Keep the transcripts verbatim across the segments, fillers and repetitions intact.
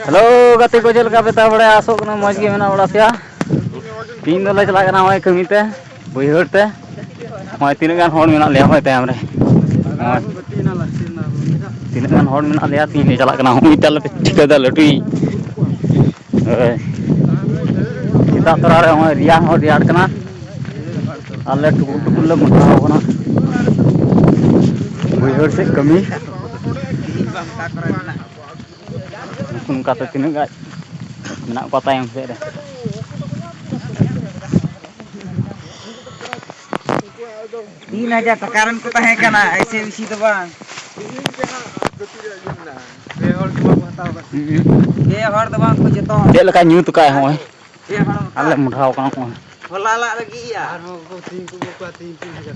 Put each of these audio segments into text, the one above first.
Hello ᱜᱟᱛᱮ ᱠᱚ, ᱪᱮᱫ ᱞᱮᱠᱟ ᱯᱮ ᱛᱟᱦᱮᱸ ᱵᱟᱲᱟᱭᱟ? ᱟᱥᱚᱜ ᱠᱟᱱᱟ ᱢᱚᱡᱽ ᱜᱮ ᱢᱮᱱᱟᱜ ᱵᱟᱲᱟ ᱯᱮᱭᱟ᱾ ᱛᱤᱦᱤᱧ ᱫᱚᱞᱮ ᱪᱟᱞᱟᱜ ᱠᱟᱱᱟ ᱱᱚᱜᱼᱚᱭ ᱠᱟᱹᱢᱤ ᱛᱮ, ᱵᱟᱹᱭᱦᱟᱹᱲ ᱛᱮ᱾ ᱱᱚᱜᱼᱚᱭ ᱛᱤᱱᱟᱹᱜ ᱜᱟᱱ ᱦᱚᱲ ᱢᱮᱱᱟᱜ ᱞᱮᱭᱟ ᱱᱚᱜᱼᱚᱭ ᱛᱟᱭᱚᱢ ᱨᱮ᱾ ᱱᱚᱜᱼᱚᱭ ᱛᱤᱱᱟᱹᱜ ᱜᱟᱱ ᱦᱚᱲ ᱢᱮᱱᱟᱜ ᱞᱮᱭᱟ, ᱛᱤᱦᱤᱧ ᱞᱮ ᱪᱟᱞᱟᱜ ᱠᱟᱱᱟ᱾ ᱦᱚᱸᱜᱼᱚᱭ ᱛᱟᱞᱮ ᱴᱷᱤᱠᱟᱹ ᱫᱟ ᱞᱟᱹᱴᱩᱭᱤᱡ᱾ ᱦᱳᱭ᱾ ᱥᱮᱛᱟᱜ ᱛᱚᱨᱟ ᱨᱮ ᱱᱚᱜᱼᱚᱭ ᱨᱮᱭᱟᱲ ᱦᱚᱸ ᱨᱮᱭᱟᱲ ᱠᱟᱱᱟ᱾ ᱟᱞᱮ ᱴᱩᱠᱩᱨ ᱴᱩᱠᱩᱨ ᱞᱮ ᱢᱚᱴᱟᱣ ᱠᱟᱱᱟ ᱵᱟᱹᱭᱦᱟᱹᱲ ᱥᱮᱫ ᱠᱟᱹᱢᱤ᱾ ᱱᱩᱠᱩ ᱱᱚᱝᱠᱟ ᱛᱮ ᱛᱤᱱᱟᱹᱜ ᱜᱟᱡ ᱢᱮᱱᱟᱜ ᱠᱚᱣᱟ ᱛᱟᱭᱚᱢ ᱥᱮᱫ ᱨᱮ᱾ ᱛᱤᱱ ᱦᱟᱡᱟᱨ ᱴᱟᱠᱟ ᱨᱮᱱ ᱠᱚ ᱛᱟᱦᱮᱸ ᱠᱟᱱᱟ, ᱮᱭᱥᱮ ᱵᱮᱥᱤ ᱫᱚ ᱵᱟᱝ᱾ ᱯᱮ ᱦᱚᱲ ᱫᱚ ᱵᱟᱝ ᱠᱚ ᱡᱚᱛᱚ᱾ ᱪᱮᱫ ᱞᱮᱠᱟ ᱧᱩᱛ ᱠᱟᱜᱼᱟᱭ ᱦᱚᱸᱜᱼᱚᱭ? ᱯᱮ ᱦᱚᱲ ᱚᱱᱠᱟ᱾ ᱟᱞᱮ ᱢᱚᱰᱷᱟᱣ ᱠᱟᱱᱟ ᱠᱚ᱾ ᱦᱚᱞᱟ ᱞᱟᱜ ᱞᱟᱹᱜᱤᱫ ᱭᱟ᱾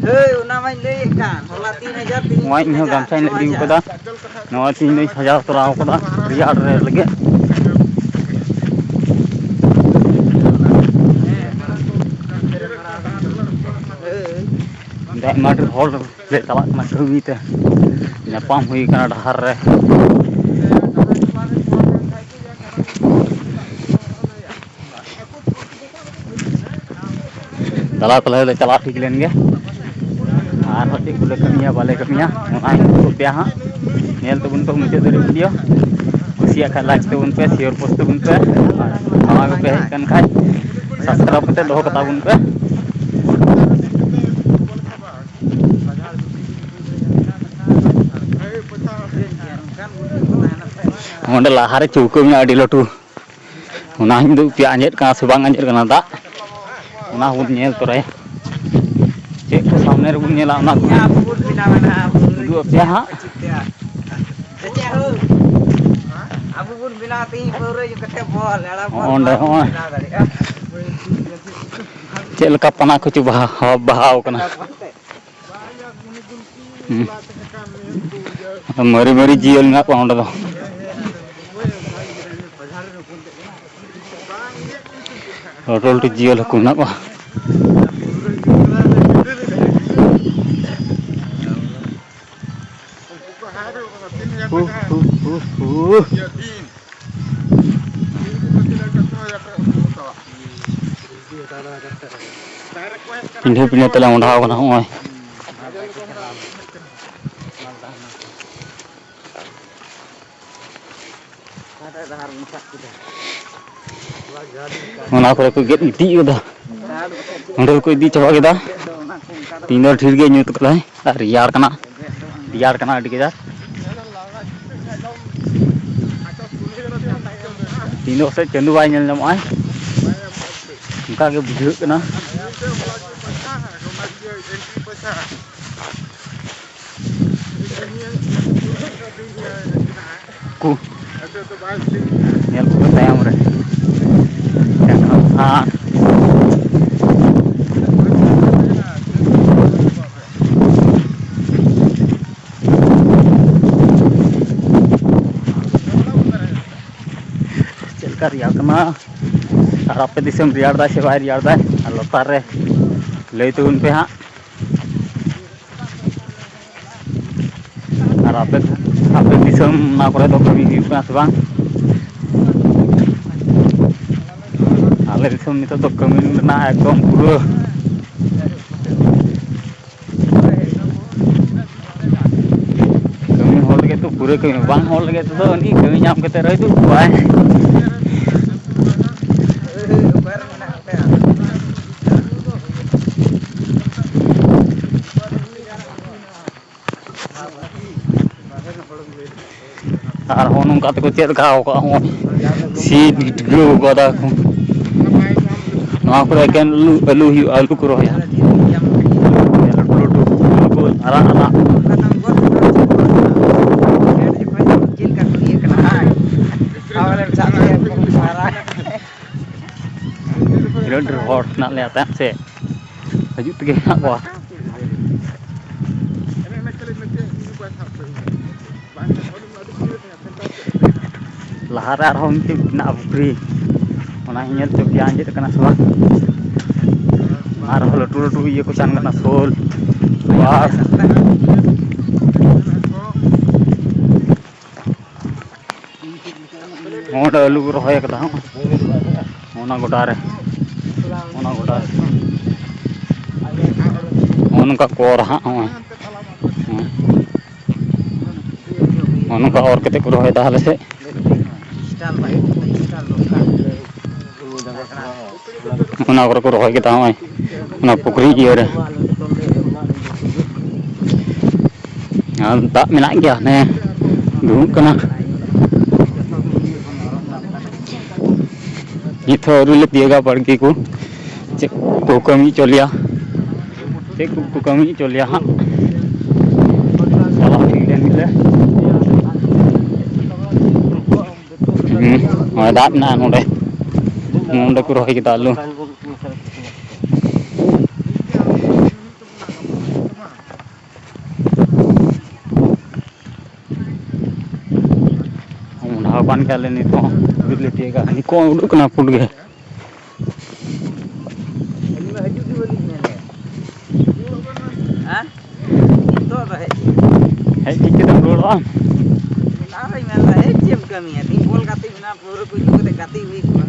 ᱦᱳᱭ, ᱚᱱᱟ ᱢᱟᱧ ᱞᱟᱹᱭᱮᱫ ᱠᱟᱱ, ᱦᱚᱞᱟ ᱛᱤᱱ ᱦᱟᱡᱟᱨ, ᱛᱮᱦᱮᱧ ᱱᱚᱣᱟ ᱤᱧ ᱦᱚᱸ ᱛᱤᱱ ᱦᱟᱡᱟᱨ, ᱜᱟᱢᱪᱷᱟᱧ ᱪᱷᱚ ᱤᱫᱤ ᱦᱟᱡᱟᱨ᱾ ᱠᱟᱫᱟ᱾ ᱱᱚᱣᱟ ᱛᱮᱦᱤᱧ ᱫᱚᱧ ᱥᱟᱡᱟᱣ ᱛᱚᱨᱟᱣ ᱠᱟᱫᱟ ᱨᱮᱭᱟᱲ ᱨᱮ ᱞᱟᱹᱜᱤᱫ᱾ ᱫᱟᱜ ᱢᱟ ᱟᱹᱰᱤ ᱦᱚᱲ ᱞᱮ ᱪᱟᱞᱟᱜ ᱠᱟᱱᱟ ᱠᱟᱹᱢᱤ ᱛᱮ, ᱧᱟᱯᱟᱢ ᱦᱩᱭ ᱠᱟᱱᱟ ᱰᱟᱦᱟᱨ ᱨᱮ᱾ ᱪᱟᱞᱟᱣ ᱛᱟᱦᱞᱮ ᱞᱮ ᱪᱟᱞᱟᱣ ᱴᱷᱤᱠ ᱞᱮᱱ ᱜᱮ᱾ ᱟᱨᱦᱚᱸ ᱪᱮᱫ ᱠᱚᱞᱮ ᱠᱟᱹᱢᱤᱭᱟ ᱵᱟᱞᱮ ᱠᱟᱹᱢᱤᱭᱟ, ᱚᱱᱟ ᱦᱚᱸᱧ ᱩᱫᱩᱜ ᱟᱯᱮᱭᱟ ᱦᱟᱸᱜ᱾ ᱧᱮᱞ ᱛᱟᱵᱚᱱ ᱯᱮ ᱢᱩᱪᱟᱹᱫ ᱫᱷᱟᱹᱨᱤᱡ ᱵᱷᱤᱰᱤᱭᱳ᱾ ᱠᱩᱥᱤᱭᱟᱜ ᱠᱷᱟᱱ ᱞᱟᱭᱤᱠ ᱛᱟᱵᱚᱱ ᱯᱮ, ᱥᱮᱭᱟᱨ ᱯᱳᱥᱴ ᱛᱟᱵᱚᱱ ᱯᱮ᱾ ᱟᱨ ᱱᱟᱣᱟ ᱜᱮᱯᱮ ᱦᱮᱡ ᱠᱟᱱ ᱠᱷᱟᱡ ᱥᱟᱵᱥᱠᱨᱟᱭᱤᱵ ᱠᱟᱛᱮ ᱫᱚᱦᱚ ᱠᱟᱛᱟ ᱵᱚᱱ ᱯᱮ᱾ ᱚᱸᱰᱮ ᱞᱟᱦᱟᱨᱮ ᱪᱳᱣᱠᱟᱹ ᱢᱮᱱᱟᱜᱼᱟ ᱟᱹᱰᱤ ᱞᱟᱹᱴᱩ᱾ ᱚᱱᱟ ᱦᱚᱸᱧ ᱩᱫᱩᱜ ᱯᱮᱭᱟ, ᱟᱸᱡᱮᱫ ᱠᱟᱱᱟ ᱥᱮ ᱵᱟᱝ ᱟᱸᱡᱮᱫ ᱠᱟᱱᱟ ᱫᱟᱜ, ᱚᱱᱟ ᱦᱚᱸᱵᱚᱱ ᱧᱮᱞ ᱛᱚᱨᱟᱭᱟ᱾ ᱪᱮᱫ ᱠᱚ ᱥᱟᱢᱱᱮ ᱨᱮᱵᱚᱱ ᱧᱮᱞᱟ, ᱚᱱᱟ ᱠᱚ ᱟᱵᱚ ᱵᱚᱱ ᱵᱮᱱᱟᱣ ᱮᱱᱟ, ᱟᱵᱚ ᱩᱫᱩᱜ ᱟᱯᱮᱭᱟ ᱦᱟᱸᱜ᱾ ᱪᱮᱫ ᱦᱳ? ᱟᱵᱚ ᱵᱚᱱ ᱵᱮᱱᱟᱣ ᱛᱮᱦᱮᱧ ᱯᱟᱹᱣᱨᱟᱹ ᱧᱩ ᱠᱟᱛᱮ ᱵᱚᱞ, ᱮᱲᱟ ᱵᱚᱞ ᱚᱸᱰᱮ ᱵᱟᱵᱚᱱ ᱦᱚᱸᱜᱼᱚᱭ ᱵᱮᱱᱟᱣ ᱫᱟᱲᱮᱭᱟᱜᱼᱟ᱾ ᱪᱮᱫ ᱞᱮᱠᱟ ᱯᱟᱱᱟ ᱠᱚᱪᱚ ᱵᱟᱦᱟ, ᱵᱟᱦᱟᱣ ᱠᱟᱱᱟ᱾ ᱦᱩᱸ᱾ ᱢᱟᱨᱮ ᱢᱟᱨᱮ ᱡᱤᱭᱟᱹᱞᱤ ᱢᱮᱱᱟᱜ ᱠᱚᱣᱟ ᱚᱸᱰᱮ ᱫᱚ᱾ ᱞᱟᱹᱴᱩ ᱞᱟᱹᱴᱩ ᱡᱤᱭᱟᱹᱞᱤ ᱦᱟᱹᱠᱩ ᱢᱮᱱᱟᱜ ᱠᱚᱣᱟ᱾ ᱦᱩ, ᱦᱩ, ᱦᱩ, ᱦᱩ᱾ ᱯᱤᱸᱰᱷᱟᱹ ᱯᱤᱸᱰᱷᱟᱹ ᱛᱮᱞᱮ ᱢᱚᱰᱷᱟᱣ ᱠᱟᱱᱟ ᱱᱚᱜᱼᱚᱭ᱾ ᱚᱱᱟ ᱠᱚᱨᱮ ᱠᱚ ᱜᱮᱫ ᱜᱤᱛᱤᱡ ᱠᱟᱫᱟ᱾ ᱱᱚᱸᱰᱮ ᱠᱚ ᱤᱫᱤ ᱪᱟᱵᱟ ᱠᱮᱫᱟ᱾ ᱛᱮᱦᱮᱧ ᱫᱚ ᱰᱷᱮᱨ ᱜᱮ ᱧᱩᱛ ᱠᱟᱫᱟᱭ ᱟᱨ ᱨᱮᱭᱟᱲ ᱠᱟᱱᱟ, ᱨᱮᱭᱟᱲ ᱠᱟᱱᱟ ᱟᱹᱰᱤ ᱠᱟᱡᱟᱠ᱾ ᱛᱮᱦᱮᱧ ᱫᱚ ᱯᱟᱥᱮᱡ ᱪᱟᱸᱫᱩ ᱵᱟᱭ ᱧᱮᱞ ᱧᱟᱢᱚᱜᱼᱟᱭ, ᱚᱱᱠᱟ ᱜᱮ ᱵᱩᱡᱷᱟᱹᱜ ᱠᱟᱱᱟ᱾ ᱠᱚ ᱧᱮᱞ ᱠᱚᱯᱮ ᱛᱟᱭᱚᱢ ᱨᱮ᱾ ᱟᱨ ᱪᱮᱫ ᱞᱮᱠᱟ ᱨᱮᱭᱟᱲ ᱠᱟᱱᱟ? ᱟᱨ ᱟᱯᱮ ᱫᱤᱥᱚᱢ ᱨᱮᱭᱟᱲ ᱫᱟᱭ ᱥᱮ ᱵᱟᱭ ᱨᱮᱭᱟᱲ ᱫᱟᱭ? ᱟᱨ ᱞᱟᱛᱟᱨ ᱨᱮ ᱞᱟᱹᱭ ᱛᱟᱵᱚᱱ ᱯᱮ ᱦᱟᱸᱜ᱾ ᱟᱨ ᱟᱯᱮ, ᱟᱯᱮ ᱫᱤᱥᱚᱢ ᱚᱱᱟ ᱠᱚᱨᱮ ᱫᱚ ᱠᱟᱹᱢᱤ ᱦᱩᱭᱩᱜ ᱠᱟᱱᱟ ᱥᱮ ᱵᱟᱝ? ᱟᱞᱮ ᱫᱤᱥᱚᱢ ᱱᱤᱛᱚᱜ ᱫᱚ ᱠᱟᱹᱢᱤ ᱨᱮᱱᱟᱜ ᱮᱠᱫᱚᱢ ᱯᱩᱨᱟᱹ ᱠᱟᱹᱢᱤ ᱦᱚᱲ ᱞᱟᱹᱜᱤᱫ ᱫᱚ ᱯᱩᱨᱟᱹ ᱠᱟᱹᱢᱤ, ᱵᱟᱝ ᱦᱚᱲ ᱞᱟᱹᱜᱤᱫ ᱛᱮᱫᱚ ᱩᱱᱤ ᱠᱟᱹᱢᱤ ᱧᱟᱢ ᱠᱟᱛᱮ ᱨᱮᱦᱚᱸ ᱫᱩᱲᱩᱵ ᱠᱚᱜᱼᱟᱭ᱾ ᱟᱨᱦᱚᱸ ᱱᱚᱝᱠᱟ ᱛᱮᱠᱚ ᱪᱮᱫ ᱞᱮᱠᱟ ᱠᱟᱜᱼᱟ, ᱦᱚᱸ ᱥᱤ ᱜᱤᱰᱜᱟᱹᱣ ᱠᱟᱫᱟ ᱠᱚ᱾ ᱱᱚᱣᱟ ᱠᱚᱨᱮ ᱮᱠᱮᱱ ᱟᱹᱞᱩ, ᱟᱹᱞᱩ ᱦᱩᱭᱩᱜᱼᱟ, ᱟᱹᱞᱩ ᱠᱚ ᱨᱚᱦᱚᱭᱟ᱾ ᱞᱟᱹᱴᱩ ᱞᱟᱹᱴᱩ ᱟᱹᱞᱩ ᱠᱚ ᱟᱨᱟᱜ ᱟᱨᱟᱜ᱾ ᱛᱤᱱᱟᱹᱜ ᱰᱷᱮᱨ ᱦᱚᱲ ᱦᱮᱱᱟᱜ ᱞᱮᱭᱟ ᱛᱟᱭᱚᱢ ᱥᱮᱫ, ᱦᱤᱡᱩᱜ ᱛᱮᱜᱮ ᱦᱮᱱᱟᱜ ᱠᱚᱣᱟ᱾ ᱞᱟᱦᱟᱨᱮ ᱟᱨᱦᱚᱸ ᱢᱤᱫᱴᱮᱡ ᱢᱮᱱᱟᱜᱼᱟ ᱯᱩᱠᱷᱨᱤ, ᱚᱱᱟ ᱦᱚᱸᱧ ᱧᱮᱞ ᱦᱚᱪᱚ ᱯᱮᱭᱟ ᱟᱸᱡᱮᱫ ᱠᱟᱱᱟ ᱥᱮ ᱵᱟᱝ᱾ ᱟᱨᱦᱚᱸ ᱞᱟᱹᱴᱩ ᱞᱟᱹᱴᱩ ᱤᱭᱟᱹ ᱠᱚ ᱪᱟᱱ ᱠᱟᱱᱟ, ᱥᱳᱞ, ᱵᱟᱥ᱾ ᱱᱚᱰᱮ ᱟᱹᱞᱩ ᱠᱚ ᱨᱚᱦᱚᱭ ᱠᱟᱫᱟ ᱦᱚᱸ, ᱚᱱᱟ ᱜᱚᱰᱟ ᱨᱮ᱾ ᱚᱱᱟ ᱜᱚᱰᱟ ᱱᱚᱜᱼᱚ ᱱᱚᱝᱠᱟ ᱠᱚ ᱚᱨᱟ ᱦᱟᱸᱜ, ᱦᱚᱸᱜᱼᱚᱭ᱾ ᱦᱮᱸ᱾ ᱱᱚᱜᱼᱚ ᱱᱚᱝᱠᱟ ᱚᱨ ᱠᱟᱛᱮ ᱠᱚ ᱨᱚᱦᱚᱭᱮᱫᱟ ᱟᱞᱮ ᱥᱮᱫ᱾ ᱚᱱᱟ ᱠᱚᱨᱮ ᱠᱚ ᱨᱚᱦᱚᱭ ᱠᱮᱫᱟ ᱱᱚᱜᱼᱚᱭ, ᱚᱱᱟ ᱯᱩᱠᱷᱨᱤ ᱤᱭᱟᱹ ᱨᱮ᱾ ᱟᱨ ᱫᱟᱜ ᱢᱮᱱᱟᱜ ᱜᱮᱭᱟ, ᱦᱟᱱᱮ ᱫᱩᱲᱩᱵ ᱠᱟᱱᱟ᱾ ᱱᱤᱛ ᱦᱚᱸ ᱟᱹᱣᱨᱤ ᱞᱮ ᱛᱤᱭᱳᱜᱟ ᱵᱟᱲᱜᱮ ᱠᱚ, ᱪᱮᱫ ᱠᱚ ᱠᱟᱹᱢᱤ ᱦᱚᱪᱚ ᱞᱮᱭᱟ, ᱪᱮᱫ ᱠᱚ ᱠᱟᱹᱢᱤ ᱦᱚᱪᱚ ᱞᱮᱭᱟ ᱦᱟᱸᱜ᱾ ᱪᱟᱞᱟᱜ ᱴᱷᱤᱠ ᱞᱮᱱ ᱜᱮᱞᱮ᱾ ᱦᱩᱸ, ᱱᱚᱜᱼᱚᱭ ᱫᱟᱜ ᱢᱮᱱᱟᱜᱼᱟ ᱱᱚᱰᱮ, ᱱᱚᱰᱮ ᱠᱚ ᱨᱚᱦᱚᱭ ᱠᱮᱫᱟ ᱟᱹᱞᱩ᱾ ᱢᱚᱦᱰᱟ ᱟᱠᱟᱱ ᱜᱮᱭᱟᱞᱮ ᱱᱤᱛ ᱦᱚᱸ, ᱟᱹᱣᱨᱤ ᱞᱮ ᱛᱤᱭᱳᱜᱟ᱾ ᱱᱤᱛ ᱠᱚ ᱩᱰᱩᱠ ᱠᱟᱱᱟ ᱯᱩᱸᱰ ᱜᱮ᱾ ᱦᱮᱸ? ᱱᱤᱛᱚᱜ ᱫᱚ ᱦᱮᱡ ᱦᱮᱡ ᱴᱷᱤᱠ ᱠᱟᱛᱮᱢ ᱨᱩᱣᱟᱹᱲᱚᱜᱼᱟ? ᱚᱱᱟ ᱫᱚᱧ ᱢᱮᱱᱫᱟ, ᱦᱮᱡ ᱪᱮᱫ ᱮᱢ ᱠᱟᱹᱢᱤᱭᱟ? ᱛᱮᱦᱤᱧ ᱵᱚᱞ ᱜᱟᱛᱮ ᱢᱮᱱᱟᱜᱼᱟ, ᱯᱟᱹᱣᱨᱟᱹ ᱠᱚ ᱧᱩ ᱠᱟᱛᱮ ᱜᱟᱛᱮ ᱦᱩᱭ ᱠᱚᱜᱼᱟ᱾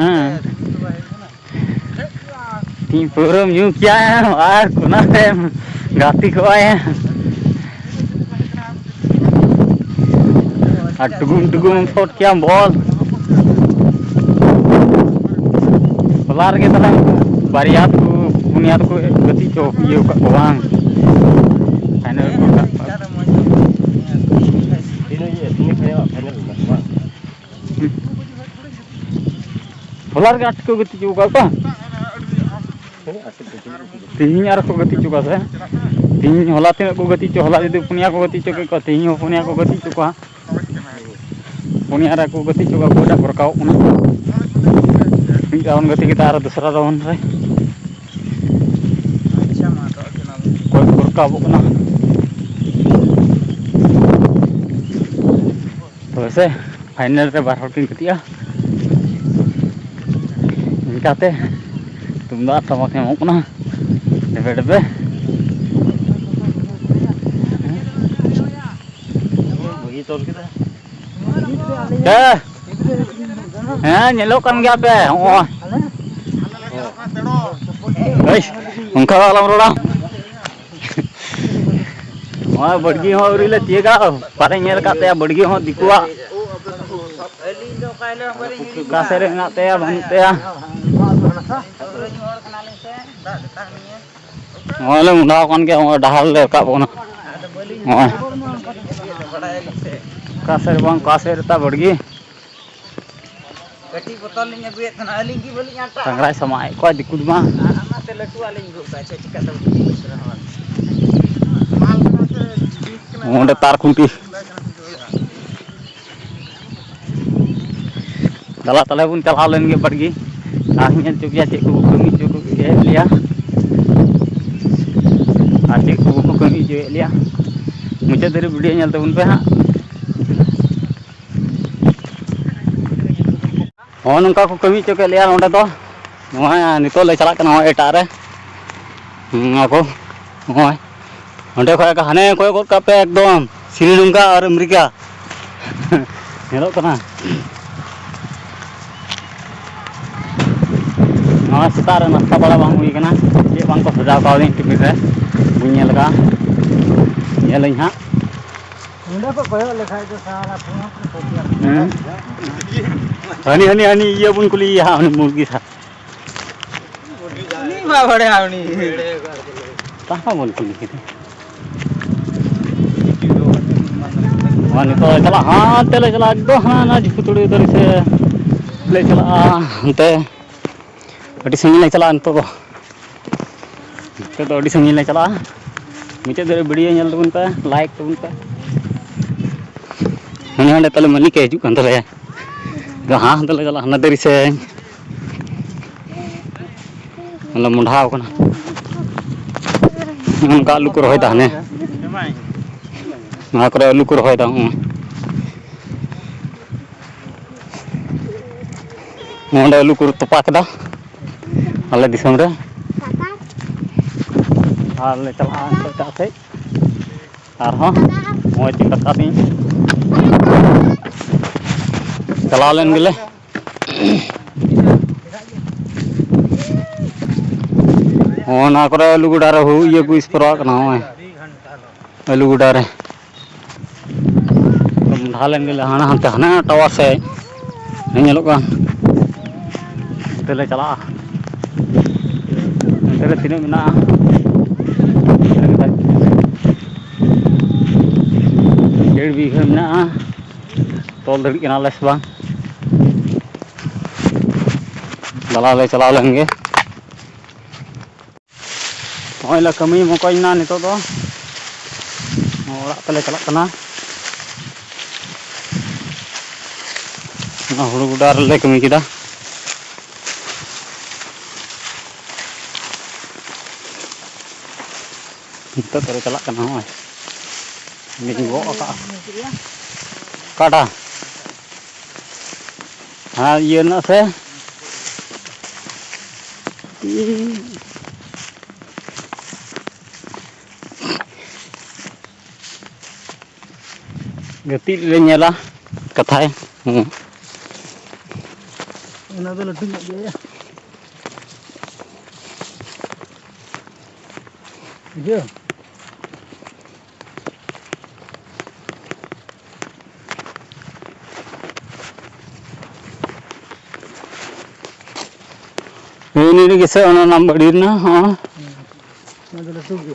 ᱦᱮᱸ᱾ ᱛᱤᱦᱤᱧ ᱯᱟᱹᱣᱨᱟᱹᱢ ᱧᱩ ᱠᱮᱭᱟ ᱟᱨ ᱚᱱᱟᱛᱮᱢ ᱜᱟᱛᱮ ᱠᱚᱜᱼᱟ ᱭᱟ᱾ ᱟᱨ ᱴᱩᱜᱩᱢ ᱴᱩᱜᱩᱢ ᱥᱚᱴ ᱠᱮᱭᱟᱢ ᱵᱚᱞ᱾ ᱦᱚᱞᱟ ᱨᱮᱜᱮ ᱛᱟᱦᱞᱮ ᱵᱟᱨᱭᱟ ᱫᱚᱠᱚ, ᱯᱩᱱᱭᱟ ᱫᱚᱠᱚ ᱜᱟᱛᱮ ᱦᱚᱪᱚ ᱤᱭᱟᱹ ᱟᱠᱟᱫ ᱠᱚᱣᱟ ᱵᱟᱝ? ᱯᱷᱟᱭᱱᱮᱞ ᱨᱮᱠᱚ ᱨᱟᱠᱟᱵ ᱠᱟᱜ ᱠᱚᱣᱟ᱾ ᱦᱚᱞᱟ ᱨᱮᱜᱮ ᱟᱴ ᱠᱚ ᱜᱟᱛᱮ ᱦᱚᱪᱚ ᱟᱠᱟᱫ ᱠᱚᱣᱟ᱾ ᱛᱮᱦᱮᱧ ᱟᱨ ᱠᱚ ᱜᱟᱛᱮ ᱦᱚᱪᱚ ᱠᱚᱣᱟ ᱥᱮ? ᱛᱮᱦᱮᱧ, ᱦᱚᱞᱟ ᱛᱤᱱᱟᱹᱜ ᱠᱚ ᱜᱟᱛᱮ ᱦᱚᱪᱚ, ᱦᱚᱞᱟ ᱡᱩᱫᱤ ᱯᱩᱱᱭᱟ ᱠᱚ ᱜᱟᱛᱮ ᱦᱚᱪᱚ ᱠᱮᱫ ᱠᱚᱣᱟ, ᱛᱮᱦᱮᱧ ᱦᱚᱸ ᱯᱩᱱᱭᱟ ᱠᱚ ᱜᱟᱛᱮ ᱦᱚᱪᱚ ᱠᱚᱣᱟ᱾ ᱯᱩᱱᱭᱟ ᱨᱮ ᱠᱚ ᱜᱟᱛᱮ ᱦᱚᱪᱚ ᱠᱚᱣᱟ, ᱚᱠᱚᱭᱴᱟᱜ ᱠᱚ ᱨᱟᱠᱟᱵᱚᱜ ᱠᱟᱱᱟ? ᱢᱤᱫ ᱨᱟᱣᱩᱱᱰ ᱜᱟᱛᱮ ᱠᱟᱛᱮ ᱟᱨᱚ ᱫᱚᱥᱨᱟ ᱨᱟᱣᱩᱱᱰ ᱨᱮ ᱚᱠᱚᱭ ᱠᱚ ᱨᱟᱠᱟᱵᱚᱜ ᱠᱟᱱᱟ? ᱛᱚᱵᱮ ᱥᱮ ᱯᱷᱟᱭᱱᱮᱞ ᱨᱮ ᱵᱟᱨ ᱦᱚᱲ ᱠᱤᱱ ᱜᱟᱛᱮᱜᱼᱟ᱾ ᱤᱱᱠᱟᱛᱮ ᱛᱩᱢᱫᱟᱜ ᱴᱟᱢᱟᱠ ᱧᱟᱢᱚᱜ ᱠᱟᱱᱟ ᱰᱮᱵᱮ ᱰᱮᱵᱮ᱾ ᱵᱷᱟᱹᱜᱤ ᱛᱚᱞ ᱠᱮᱫᱟ᱾ ᱦᱮᱸ, ᱦᱮᱸ, ᱧᱮᱞᱚᱜ ᱠᱟᱱ ᱜᱮᱭᱟ ᱯᱮ, ᱦᱚᱸᱜᱼᱚᱭ᱾ ᱮᱭ, ᱚᱱᱠᱟ ᱫᱚ ᱟᱞᱚᱢ ᱨᱚᱲᱟ᱾ ᱱᱚᱣᱟ ᱵᱟᱲᱜᱤ ᱦᱚᱸ ᱟᱹᱣᱨᱤ ᱞᱮ ᱛᱤᱭᱟᱹᱜᱟ, ᱵᱟᱞᱮ ᱧᱮᱞ ᱟᱠᱟᱫ ᱛᱟᱭᱟ ᱵᱟᱲᱜᱤ ᱦᱚᱸ ᱫᱤᱠᱩᱣᱟᱜ᱾ ᱚᱠᱟ ᱥᱮᱫ ᱨᱮ ᱢᱮᱱᱟᱜ ᱛᱟᱭᱟ, ᱵᱟᱹᱱᱩᱜ ᱛᱟᱭᱟ᱾ ᱱᱚᱜᱼᱚᱭ ᱞᱮ ᱢᱚᱸᱰᱷᱟ ᱟᱠᱟᱱ ᱜᱮᱭᱟ, ᱱᱚᱜᱼᱚᱭ ᱰᱟᱦᱟᱨ ᱞᱮ ᱨᱟᱠᱟᱵ ᱠᱟᱱᱟ᱾ ᱱᱚᱜᱼᱚᱭ ᱚᱠᱟ ᱥᱮᱫ ᱨᱮ ᱵᱟᱝ, ᱚᱠᱟ ᱥᱮᱫ ᱨᱮ ᱛᱟ ᱵᱟᱲᱜᱤ᱾ ᱠᱟᱹᱴᱤᱡ ᱵᱚᱛᱚᱞ ᱞᱤᱧ ᱟᱹᱜᱩᱭᱮᱫ ᱛᱟᱦᱮᱱᱟ, ᱟᱹᱞᱤᱧ ᱜᱮ ᱵᱟᱹᱞᱤᱧ ᱟᱴᱟ᱾ ᱴᱟᱝᱨᱟᱭ ᱥᱟᱢᱟᱜ ᱮᱫ ᱠᱚᱣᱟ ᱫᱤᱠᱩ ᱫᱚ ᱵᱟᱝ᱾ ᱟᱨ ᱚᱱᱟᱛᱮ ᱞᱟᱹᱴᱩᱣᱟᱜ ᱞᱤᱧ ᱟᱹᱜᱩ ᱠᱟᱜᱼᱟ, ᱪᱮᱫ ᱪᱤᱠᱟᱹ ᱛᱟᱵᱚᱱ ᱦᱩᱭᱩᱜ ᱠᱟᱱᱟ ᱦᱚᱲ᱾ ᱚᱸᱰᱮ ᱛᱟᱨ ᱠᱷᱩᱱᱴᱤ᱾ ᱫᱮᱞᱟ ᱛᱟᱦᱞᱮ ᱵᱚᱱ ᱪᱟᱞᱟᱣ ᱞᱮᱱ ᱜᱮ ᱵᱟᱲᱜᱮ, ᱟᱨ ᱧᱮᱞ ᱦᱚᱪᱚ ᱯᱮᱭᱟ ᱪᱮᱫ ᱠᱚ ᱠᱟᱹᱢᱤ ᱦᱚᱪᱚ ᱠᱮᱫ ᱞᱮᱭᱟ, ᱟᱨ ᱪᱮᱫ ᱠᱚ ᱵᱟᱠᱚ ᱠᱟᱹᱢᱤ ᱦᱚᱪᱚᱭᱮᱫ ᱞᱮᱭᱟ᱾ ᱢᱩᱪᱟᱹᱫ ᱫᱷᱟᱹᱨᱤᱡ ᱵᱷᱤᱰᱤᱭᱳ ᱧᱮᱞ ᱛᱟᱵᱚᱱ ᱯᱮ ᱦᱟᱸᱜ᱾ ᱱᱚᱜᱼᱚ ᱱᱚᱝᱠᱟ ᱠᱚ ᱠᱟᱹᱢᱤ ᱦᱚᱪᱚ ᱠᱮᱫ ᱞᱮᱭᱟ ᱱᱚᱸᱰᱮ ᱫᱚ᱾ ᱱᱚᱜᱼᱚᱭ ᱱᱤᱛᱚᱜ ᱞᱮ ᱪᱟᱞᱟᱜ ᱠᱟᱱᱟ ᱱᱚᱜᱼᱚᱭ ᱮᱴᱟᱜ ᱨᱮ᱾ ᱦᱩᱸ, ᱟᱠᱚ ᱱᱚᱜᱼᱚᱭ ᱚᱸᱰᱮ ᱠᱷᱚᱡ ᱦᱟᱱᱮ ᱠᱚᱭᱚᱜ ᱜᱚᱫ ᱠᱟᱜ ᱯᱮ, ᱮᱠᱫᱚᱢ ᱥᱨᱤᱞᱚᱝᱠᱟ ᱟᱨ ᱟᱢᱮᱨᱤᱠᱟ ᱧᱮᱞᱚᱜ ᱠᱟᱱᱟ᱾ ᱱᱚᱣᱟ ᱥᱮᱛᱟᱜ ᱨᱮ ᱱᱟᱥᱛᱟ ᱵᱟᱲᱟ ᱵᱟᱝ ᱦᱩᱭ ᱠᱟᱱᱟ, ᱪᱮᱫ ᱵᱟᱝ ᱠᱚ ᱥᱟᱡᱟᱣ ᱠᱟᱣᱫᱤᱧ ᱴᱤᱯᱷᱤᱱ ᱨᱮ, ᱵᱟᱹᱧ ᱧᱮᱞ ᱠᱟᱜᱼᱟ᱾ ᱧᱮᱞᱟᱹᱧ ᱦᱟᱸᱜ᱾ ᱱᱚᱸᱰᱮ ᱠᱚ ᱠᱚᱭᱚᱜ ᱞᱮᱠᱷᱟᱡ ᱫᱚ ᱥᱟᱨᱟ ᱯᱷᱳᱱ ᱠᱚ ᱠᱚᱯᱤᱭᱟ᱾ ᱦᱮᱸ᱾ ᱦᱟᱹᱱᱤ, ᱦᱟᱹᱱᱤ, ᱦᱟᱹᱱᱤ ᱤᱭᱟᱹ ᱵᱚᱱ ᱠᱩᱞᱤᱭᱮᱭᱟ ᱦᱟᱸᱜ, ᱩᱱᱤ ᱢᱩᱨᱜᱤ ᱥᱟᱨ᱾ ᱩᱱᱤ ᱢᱟ ᱵᱟᱲᱟᱭᱟ ᱩᱱᱤ᱾ ᱛᱟᱦᱟ ᱵᱚᱱ ᱠᱩᱞᱤ ᱠᱮᱫᱟ᱾ ᱱᱚᱣᱟ ᱱᱤᱛᱚᱜ ᱞᱮ ᱪᱟᱞᱟᱜᱼᱟ, ᱦᱟᱱᱛᱮ ᱞᱮ ᱪᱟᱞᱟᱜᱼᱟ, ᱮᱠᱫᱚᱢ ᱦᱟᱱᱟ, ᱦᱟᱱᱟ ᱡᱷᱩᱯᱩᱛᱩᱲᱤ ᱫᱟᱨᱮ ᱥᱮᱫ ᱞᱮ ᱪᱟᱞᱟᱜᱼᱟ, ᱦᱟᱱᱛᱮ᱾ ᱟᱹᱰᱤ ᱥᱟᱺᱜᱤᱧ ᱞᱮ ᱪᱟᱞᱟᱜᱼᱟ ᱱᱤᱛᱚᱜ ᱫᱚ᱾ ᱱᱤᱛᱚᱜ ᱫᱚ ᱟᱹᱰᱤ ᱥᱟᱺᱜᱤᱧ ᱞᱮ ᱪᱟᱞᱟᱜᱼᱟ᱾ ᱢᱩᱪᱟᱹᱫ ᱫᱷᱟᱹᱨᱤᱡ ᱵᱷᱤᱰᱤᱭᱳ ᱧᱮᱞ ᱛᱟᱵᱚᱱ ᱯᱮ, ᱞᱟᱭᱤᱠ ᱛᱟᱵᱚᱱ ᱯᱮ᱾ ᱦᱟᱸᱰᱮ, ᱦᱟᱸᱰᱮ ᱛᱟᱞᱮ ᱢᱟᱹᱞᱤᱠ ᱮ ᱦᱤᱡᱩᱜ ᱠᱟᱱ ᱛᱟᱞᱮᱭᱟ᱾ ᱦᱟᱸ, ᱦᱟᱸᱰᱮ ᱞᱮ ᱪᱟᱞᱟᱜᱼᱟ, ᱦᱟᱱᱟ ᱫᱟᱨᱮ ᱥᱮᱫ᱾ ᱟᱞᱮ ᱢᱚᱸᱰᱷᱟᱣ ᱠᱟᱱᱟ᱾ ᱱᱚᱝᱠᱟ ᱟᱹᱞᱩ ᱠᱚ ᱨᱚᱦᱚᱭ ᱫᱟ ᱦᱟᱱᱮ᱾ ᱱᱚᱣᱟ ᱠᱚᱨᱮ ᱟᱹᱞᱩ ᱠᱚ ᱨᱚᱦᱚᱭ ᱫᱟ, ᱦᱚᱸᱜᱼᱚᱭ᱾ ᱱᱚᱸᱰᱮ ᱟᱹᱞᱩ ᱠᱚ ᱛᱚᱯᱟ ᱠᱮᱫᱟ ᱟᱞᱮ ᱫᱤᱥᱚᱢ ᱨᱮ᱾ ᱟᱨ ᱞᱮ ᱪᱟᱞᱟᱜᱼᱟ ᱱᱤᱛᱚᱜ ᱮᱴᱟᱜ ᱥᱮᱫ᱾ ᱟᱨᱦᱚᱸ ᱢᱚᱡᱽ ᱜᱮ ᱠᱟᱛᱷᱟ ᱫᱤᱧ ᱪᱟᱞᱟᱣ ᱞᱮᱱ ᱜᱮᱞᱮ᱾ ᱚᱱᱟ ᱠᱚᱨᱮ ᱟᱹᱞᱩ ᱜᱚᱰᱟ ᱨᱮ ᱦᱩᱲᱩ ᱤᱭᱟᱹ ᱠᱚ ᱥᱯᱨᱚᱣᱟᱜ ᱠᱟᱱᱟ, ᱱᱚᱜᱼᱚᱭ ᱟᱹᱞᱩ ᱜᱚᱰᱟ ᱨᱮ᱾ ᱰᱷᱟᱞ ᱞᱮᱱ ᱜᱮᱞᱮ ᱦᱟᱱᱟ ᱦᱟᱱᱛᱮ, ᱦᱟᱱᱟ ᱴᱟᱣᱟᱨ ᱥᱮᱫ ᱧᱮᱞᱚᱜ ᱠᱟᱱ᱾ ᱚᱱᱛᱮ ᱞᱮ ᱪᱟᱞᱟᱜᱼᱟ᱾ ᱚᱱᱛᱮ ᱨᱮ ᱛᱤᱱᱟᱹᱜ ᱢᱮᱱᱟᱜᱼᱟ? ᱰᱮᱲ ᱵᱤᱜᱷᱟᱹ ᱢᱮᱱᱟᱜᱼᱟ᱾ ᱛᱚᱞ ᱫᱟᱲᱮᱭᱟᱜ ᱠᱟᱱᱟᱞᱮ ᱥᱮ ᱵᱟᱝ? ᱫᱟᱞᱟ ᱞᱮ ᱪᱟᱞᱟᱣ ᱞᱮᱱ ᱜᱮ᱾ ᱱᱚᱜᱼᱚᱭ ᱞᱮ ᱠᱟᱹᱢᱤ ᱢᱚᱠᱚᱧ ᱮᱱᱟ ᱱᱤᱛᱚᱜ ᱫᱚ᱾ ᱚᱲᱟᱜ ᱛᱮᱞᱮ ᱪᱟᱞᱟᱜ ᱠᱟᱱᱟ᱾ ᱚᱱᱟ ᱦᱩᱲᱩ ᱜᱚᱰᱟ ᱨᱮᱞᱮ ᱠᱟᱹᱢᱤ ᱠᱮᱫᱟ᱾ ᱱᱤᱛᱚᱜ ᱫᱚᱞᱮ ᱪᱟᱞᱟᱜ ᱠᱟᱱᱟ᱾ ᱱᱚᱜᱼᱚᱭ ᱞᱤᱧ ᱜᱚᱜ ᱟᱠᱟᱫᱼᱟ᱾ ᱚᱠᱟᱴᱟ? ᱦᱮᱸ, ᱤᱭᱟᱹ ᱨᱮᱱᱟᱜ ᱥᱮ? ᱜᱟᱛᱮᱜ ᱞᱮ ᱧᱮᱞᱟ, ᱠᱟᱛᱷᱟᱭ᱾ ᱦᱮᱸ᱾ ᱚᱱᱟ ᱫᱚ ᱞᱟᱹᱴᱩ ᱧᱚᱜ ᱜᱮᱭᱟ᱾ ᱵᱩᱡᱷᱟᱹᱣ? ᱦᱮᱸ, ᱤᱱᱟᱹ ᱨᱮᱜᱮ ᱥᱮ ᱚᱱᱟ ᱱᱟᱢ ᱵᱟᱹᱲᱤ ᱨᱮᱱᱟᱜ, ᱦᱚᱸ᱾ ᱦᱮᱸ, ᱚᱱᱟ ᱫᱚ ᱞᱟᱹᱴᱩ ᱜᱮ᱾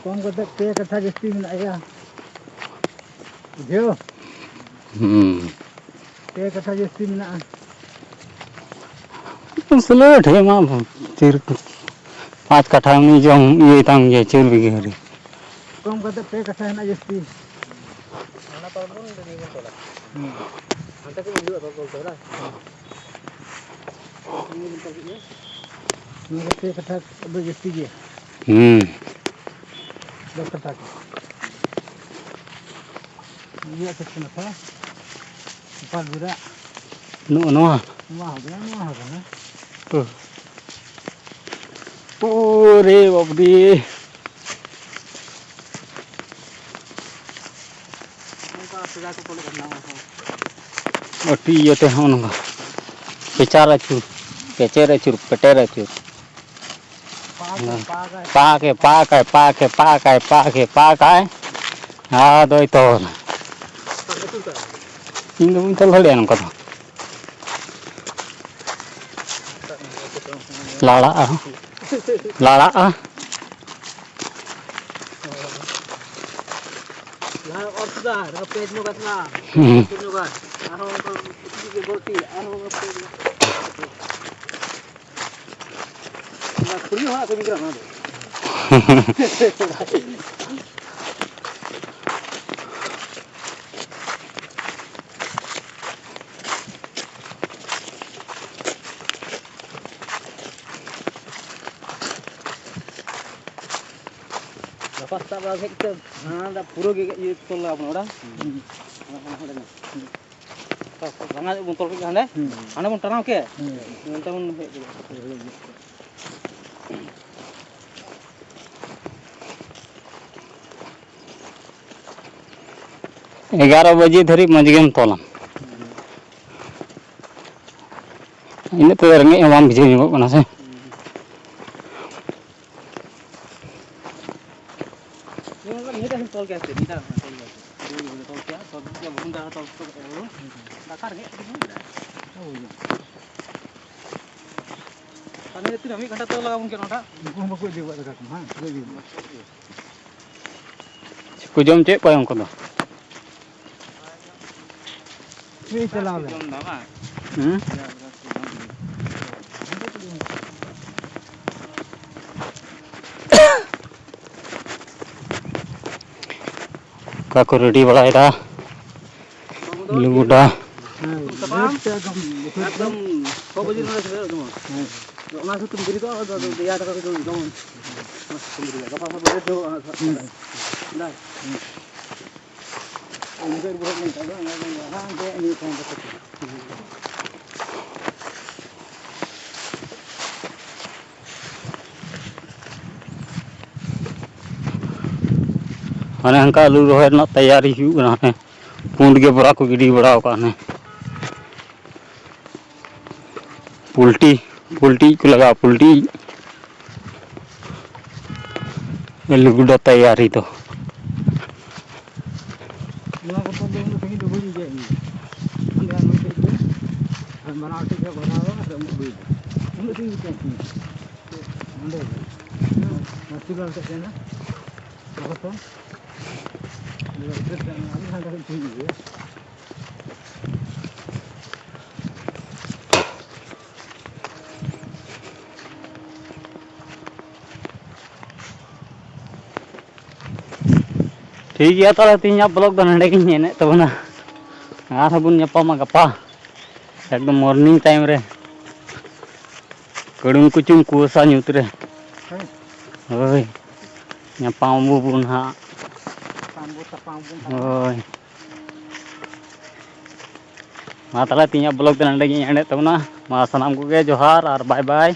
ᱠᱚᱢ ᱠᱟᱛᱮ ᱯᱮ ᱠᱟᱴᱷᱟ ᱡᱟᱹᱥᱛᱤ ᱢᱮᱱᱟᱜ ᱜᱮᱭᱟ᱾ ᱵᱩᱡᱷᱟᱹᱣ? ᱦᱩᱸ᱾ ᱯᱮ ᱠᱟᱴᱷᱟ ᱡᱟᱹᱥᱛᱤ ᱢᱮᱱᱟᱜᱼᱟ᱾ ᱥᱩᱞᱟᱹᱴ ᱦᱮᱸ ᱢᱟ, ᱪᱟᱹᱨ, ᱯᱟᱸᱪ ᱠᱟᱴᱷᱟ ᱩᱱᱤ ᱡᱚᱢ ᱤᱭᱟᱹᱭ ᱛᱟᱢ ᱜᱮᱭᱟ, ᱪᱟᱹᱨ ᱵᱤᱜᱷᱟᱹ ᱨᱮ᱾ ᱠᱚᱢ ᱠᱟᱛᱮ ᱯᱮ ᱠᱟᱴᱷᱟ ᱦᱮᱱᱟᱜ ᱡᱟᱹᱥᱛᱤ᱾ ᱦᱟᱱᱟ ᱯᱟᱨᱚᱢ ᱵᱚᱱ ᱱᱤᱭᱟᱹ ᱵᱚᱱ ᱛᱚᱞᱟ᱾ ᱦᱩᱸ᱾ ᱦᱟᱱᱛᱮ ᱠᱷᱚᱱ ᱦᱤᱡᱩᱜᱼᱟ ᱛᱚᱞ, ᱛᱚᱞ ᱛᱮ, ᱵᱟᱲᱟᱭ? ᱱᱤᱭᱟᱹ ᱵᱚᱱ ᱛᱚᱞ ᱠᱮᱫ ᱜᱮ᱾ ᱱᱤᱭᱟᱹ ᱫᱚ ᱯᱮ ᱠᱟᱴᱷᱟ ᱟᱹᱰᱤ ᱡᱟᱹᱥᱛᱤ ᱜᱮᱭᱟ᱾ ᱦᱩᱸ᱾ ᱫᱚᱥ ᱠᱟᱴᱷᱟ ᱠᱚ᱾ ᱤᱭᱟᱹ ᱪᱮᱫ ᱠᱟᱱᱟ ᱛᱷᱚ? ᱥᱩᱯᱟᱨ ᱵᱤᱨᱟᱜ᱾ ᱱᱚᱜᱼᱚ ᱱᱚᱣᱟ? ᱱᱚᱣᱟ ᱦᱚᱸ ᱠᱟᱱᱟ, ᱱᱚᱣᱟ ᱦᱚᱸ ᱠᱟᱱᱟ᱾ ᱦᱩᱸ᱾ ᱳ ᱨᱮ ᱵᱟᱵ ᱨᱮ᱾ ᱚᱱᱠᱟ ᱥᱮᱫᱟᱭ ᱠᱚ ᱛᱚᱞᱮᱫ ᱠᱟᱱ ᱛᱟᱦᱮᱱᱟ, ᱚᱱᱟ ᱦᱚᱸ᱾ ᱟᱹᱴᱤ ᱤᱭᱟᱹᱛᱮ ᱦᱚᱸᱜᱼᱚ ᱱᱚᱝᱠᱟ᱾ ᱯᱮᱪᱟᱨ ᱟᱹᱪᱩᱨ, ᱯᱮᱪᱮᱨ ᱟᱹᱪᱩᱨ, ᱯᱮᱴᱮᱨ ᱟᱹᱪᱩᱨ᱾ ᱯᱟᱠᱟᱭ, ᱯᱟᱠᱟᱭ, ᱯᱟᱠᱟᱭ, ᱯᱟᱠᱟᱭ, ᱯᱟᱠᱟᱭ᱾ ᱟᱫᱚᱭ ᱛᱚᱞ᱾ ᱤᱧ ᱫᱚ ᱵᱟᱹᱧ ᱛᱚᱞ ᱫᱟᱲᱮᱭᱟᱜᱼᱟ ᱱᱚᱝᱠᱟ ᱫᱚ᱾ ᱞᱟᱲᱟᱜᱼᱟ, ᱞᱟᱲᱟᱜᱼᱟ᱾ ᱞᱟᱦᱟ ᱚᱨ ᱠᱮᱫᱟ, ᱟᱨᱦᱚᱸ ᱯᱮᱪ ᱧᱚᱜᱟ ᱛᱷᱚᱲᱟ᱾ ᱦᱩᱸ᱾ ᱯᱮᱪ ᱧᱚᱜᱟ᱾ ᱟᱨᱦᱚᱸ ᱚᱱᱠᱟ ᱜᱚᱞᱛᱤ, ᱟᱨᱦᱚᱸ ᱚᱱᱠᱟ ᱯᱮᱪ ᱧᱚᱜᱟ᱾ ᱚᱱᱟ ᱠᱩᱲᱤ ᱦᱚᱲᱟᱜ ᱠᱟᱹᱢᱤ ᱠᱟᱱᱟ ᱱᱚᱣᱟ ᱫᱚ᱾ ᱜᱟᱯᱟ ᱥᱮᱛᱟᱜ ᱵᱮᱲᱟ ᱦᱮᱡ ᱠᱟᱛᱮ ᱦᱟᱱᱟ ᱫᱟᱜ ᱯᱩᱨᱟᱹ ᱜᱮ ᱤᱭᱟᱹ ᱛᱚᱞ ᱞᱟᱜᱟᱣ ᱵᱚᱱᱟ, ᱵᱟᱲᱟ? ᱦᱩᱸ᱾ ᱦᱟᱱᱟ, ᱦᱟᱱᱟ, ᱦᱟᱸᱰᱮ ᱱᱟᱜ᱾ ᱦᱩᱸ᱾ ᱵᱟᱝᱟ ᱵᱚᱱ ᱛᱚᱞ ᱠᱮᱫ ᱜᱮ ᱦᱟᱸᱰᱮ᱾ ᱦᱩᱸ᱾ ᱦᱟᱸᱰᱮ ᱵᱚᱱ ᱴᱟᱱᱟᱣ ᱠᱮᱫ᱾ ᱦᱩᱸ᱾ ᱱᱚᱱᱛᱮ ᱵᱚᱱ ᱦᱮᱡ ᱜᱚᱫᱚᱜᱼᱟ᱾ ᱮᱜᱟᱨᱚ ᱵᱟᱡᱮ ᱫᱷᱟᱹᱨᱤᱡ ᱢᱚᱡᱽ ᱜᱮᱢ ᱛᱚᱞᱟ᱾ ᱤᱱᱟᱹᱜ ᱛᱮᱫᱚ ᱨᱮᱸᱜᱮᱡ ᱦᱚᱸ ᱵᱟᱢ ᱵᱩᱡᱷᱟᱹᱣ ᱧᱚᱜᱚᱜ ᱠᱟᱱᱟ ᱥᱮ᱾ ᱱᱤᱭᱟᱹ ᱫᱚ ᱢᱤᱫ ᱫᱷᱟᱣ ᱛᱚᱞ ᱜᱮᱭᱟ ᱥᱮ, ᱢᱤᱫ ᱫᱷᱟᱣ ᱛᱚᱞ ᱜᱮᱭᱟ ᱥᱮ᱾ ᱫᱩ ᱵᱚᱪᱷᱚᱨ ᱛᱚᱞ ᱠᱮᱭᱟ, ᱛᱚᱞ ᱠᱮᱭᱟ, ᱵᱟᱵᱚᱱ ᱫᱟᱲᱮ ᱛᱚᱞ ᱠᱮᱭᱟ᱾ ᱫᱟᱠᱟ ᱨᱮᱸᱜᱮᱡ ᱛᱮᱜᱮ ᱵᱟᱝ ᱫᱟᱲᱮᱭᱟᱜᱼᱟ᱾ ᱦᱳᱭ᱾ ᱛᱟᱦᱞᱮ ᱛᱤᱱᱟᱹᱜ ᱢᱤᱫ ᱜᱷᱚᱱᱴᱟ ᱛᱚᱞ ᱞᱟᱜᱟᱣ ᱵᱚᱱ ᱠᱟᱱᱟ ᱚᱱᱟ? ᱩᱱᱠᱩ ᱦᱚᱸ ᱵᱟᱠᱚ ᱤᱫᱤ ᱠᱚᱣᱟ ᱫᱟᱠᱟ ᱠᱚ, ᱦᱮᱸ? ᱵᱟᱠᱚ ᱤᱫᱤ ᱠᱚᱣᱟ᱾ ᱪᱮᱫ ᱠᱚ ᱡᱚᱢ ᱦᱚᱪᱚᱭᱮᱫ ᱠᱚᱣᱟ ᱩᱱᱠᱩ ᱫᱚ? ᱪᱮᱫ ᱪᱟᱞᱟᱣ ᱞᱮᱱ? ᱡᱚᱢ ᱫᱟ ᱵᱟᱝ? ᱦᱩᱸ? ᱚᱠᱟ ᱠᱚ ᱨᱮᱰᱤ ᱵᱟᱲᱟᱭᱮᱫᱟ? ᱟᱹᱞᱩ ᱜᱚᱰᱟ᱾ ᱦᱮᱸ, ᱥᱟᱯᱷᱟ᱾ ᱮᱠᱫᱚᱢ ᱪᱷᱚ ᱵᱟᱡᱮ ᱱᱚᱰᱮ ᱥᱮᱴᱮᱨᱚᱜ ᱡᱮᱢᱚᱱ᱾ ᱦᱮᱸ᱾ ᱚᱱᱟ ᱦᱤᱥᱟᱹᱵ ᱛᱮᱢ ᱵᱮᱨᱮᱫᱚᱜᱼᱟ, ᱟᱫᱚ ᱮᱭᱟᱭ ᱴᱟᱠᱟ ᱨᱮ ᱡᱚᱢ, ᱡᱚᱢ᱾ ᱚᱱᱟ ᱦᱤᱥᱟᱹᱵ ᱛᱮᱢ ᱵᱮᱨᱮᱫᱚᱜᱼᱟ᱾ ᱜᱟᱯᱟ ᱥᱮᱫ ᱵᱮᱨᱮᱫ ᱦᱩᱭᱩᱜᱼᱟ, ᱦᱟᱸᱜ᱾ ᱦᱩᱸ᱾ ᱫᱟ᱾ ᱦᱩᱸ᱾ ᱩᱱᱤ ᱫᱚ ᱵᱚᱦᱚᱜ ᱢᱮᱱ ᱠᱟᱜ ᱫᱚ, ᱚᱱᱟ ᱫᱚ ᱦᱟᱸᱜ ᱫᱮ ᱱᱤᱭᱟᱹ ᱠᱷᱚᱱ ᱫᱚ᱾ ᱦᱟᱱᱮ ᱦᱟᱱᱠᱟ ᱟᱹᱞᱩ ᱨᱚᱦᱚᱭ ᱨᱮᱱᱟᱜ ᱛᱮᱭᱟᱨᱤ ᱦᱩᱭᱩᱜ ᱠᱟᱱᱟ᱾ ᱦᱟᱱᱮ ᱯᱩᱸᱰ ᱜᱮ ᱵᱚᱨᱟ ᱠᱚ ᱜᱤᱰᱤ ᱵᱟᱲᱟᱣ ᱠᱟᱜᱼᱟ᱾ ᱦᱟᱱᱮ ᱯᱩᱞᱴᱤ, ᱯᱩᱞᱴᱤ ᱤᱡ ᱠᱚ ᱞᱟᱜᱟᱜᱼᱟ, ᱯᱩᱞᱴᱤ ᱤᱡ᱾ ᱟᱹᱞᱩ ᱜᱚᱰᱟ ᱛᱮᱭᱟᱨᱤ ᱫᱚ᱾ ᱱᱚᱣᱟ ᱵᱚᱛᱚᱞ ᱫᱚ ᱩᱱᱟᱹᱜ ᱥᱟᱺᱜᱤᱧ ᱫᱚ ᱵᱟᱹᱧ ᱤᱫᱤᱭᱟ ᱤᱧ ᱫᱚ᱾ ᱚᱸᱰᱮ ᱟᱨ ᱢᱤᱫᱴᱮᱡ ᱜᱮ᱾ ᱟᱨ ᱵᱟᱱᱟᱨ ᱴᱷᱮᱡ ᱜᱮ ᱵᱟᱱᱟᱣ ᱟᱨ ᱩᱢᱩᱜ ᱦᱩᱭ ᱮᱱᱟ᱾ ᱩᱱᱟᱹᱜ ᱥᱟᱺᱜᱤᱧ ᱫᱚ ᱪᱮᱫ ᱥᱟᱺᱜᱤᱧ? ᱱᱚᱸᱰᱮ ᱜᱮ᱾ ᱦᱮᱸ, ᱱᱚᱣᱟ ᱪᱩᱞᱦᱟᱹ ᱴᱷᱮᱡ ᱜᱮ ᱦᱮᱱᱟᱜ᱾ ᱫᱚᱦᱚ ᱠᱚ᱾ ᱟᱹᱰᱤ ᱜᱷᱟᱹᱲᱤᱡ ᱤᱧ ᱤᱫᱤᱭᱟ᱾ ᱴᱷᱤᱠ ᱜᱮᱭᱟ, ᱛᱟᱦᱚᱞᱮ ᱛᱮᱦᱮᱧᱟᱜ vlog ᱫᱚ ᱱᱚᱸᱰᱮ ᱜᱤᱧ ᱮᱱᱮᱫ ᱛᱟᱵᱚᱱᱟ᱾ ᱟᱨᱦᱚᱸ ᱵᱚᱱ ᱧᱟᱯᱟᱢᱟ ᱜᱟᱯᱟ ᱮᱠᱫᱚᱢ morning time ᱨᱮ, ᱠᱟᱹᱲᱩᱢ ᱠᱩᱪᱩᱢ ᱠᱩᱣᱟᱹᱥᱟ ᱧᱩᱛ ᱨᱮ᱾ ᱦᱮᱸ᱾ ᱦᱳᱭ, ᱧᱟᱯᱟᱢ ᱟᱵᱚᱱ ᱦᱟᱸᱜ᱾ ᱧᱟᱯᱟᱢ ᱵᱚ ᱛᱟᱯᱟᱢ ᱵᱚᱱ ᱦᱟᱸᱜ᱾ ᱦᱳᱭ, ᱢᱟ ᱛᱟᱦᱚᱞᱮ ᱛᱮᱦᱮᱧᱟᱜ vlog ᱫᱚ ᱱᱚᱸᱰᱮ ᱜᱤᱧ ᱮᱱᱮᱫ ᱛᱟᱵᱚᱱᱟ᱾ ᱢᱟ ᱥᱟᱱᱟᱢ ᱠᱚᱜᱮ ᱡᱚᱦᱟᱨ ᱟᱨ bye bye᱾